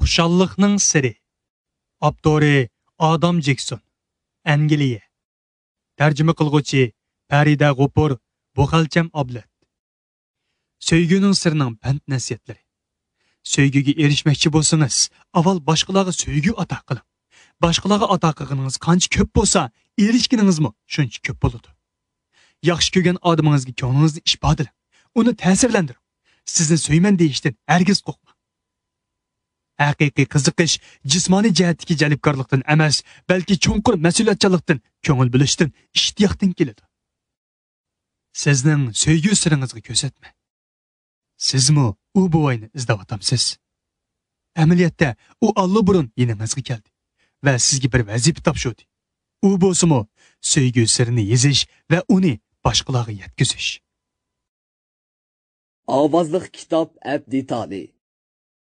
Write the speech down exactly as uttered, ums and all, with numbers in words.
خۇشاللىقنىڭ سىرى. ئاپتورى: ئادام جېكسون، ئەنگلىيە. تەرجىمە قىلغۇچى: پەرىدە غوپۇر، بۇخەلچەم ئابلەت. سۆيگۈنىڭ سىرىنىڭ پەند نەسىھەتلىرى. سۆيگۈگە ئېرىشمەكچى بولسىڭىز، ئاۋۋال باشقىلارغا سۆيگۈ ئاتا قىلىڭ. باشقىلارغا ئاتا قىلغىنىڭىز قانچە كۆپ بولسا، ئېرىشكىنىڭىزمۇ شۇنچە كۆپ بولىدۇ. ياخشى كۆرگەن ئادىمىڭىزگە كۆڭلىڭىزنى ئىپادىلەڭ، ئۇنى تەسىرلەندۈرۈڭ. سىزنى سۆيىمەن دېيىشتىن ھەرگىز قورقماڭ. ھەقىقىي قىزىقىش جىسمانىي جەھەتتىكى جەلپكارلىقتىن ئەمەس، بەلكى چوڭقۇر مەسئۇلىيەتچانلىقتىن، كۆڭۈل بۆلۈشتىن، ئىشتىياقتىن كېلىدۇ. سىزنىڭ سۆيگۈ سىرىڭىزغا كۆزەتمە. سىزمۇ ئۇ بوۋاينى ئىزدەۋاتامسىز؟ ئەمەلىيەتتە، ئۇ ئاللىبۇرۇن يېنىڭىزغا كەلدى ۋە سىزگە بىر ۋەزىپە تاپشۇردى. ئۇ بولسىمۇ سۆيگۈ سىرىنى يېزىش ۋە ئۇنى باشقىلارغا يەتكۈزۈش. ئاۋازلىق كىتاب ئەپ دېتالى.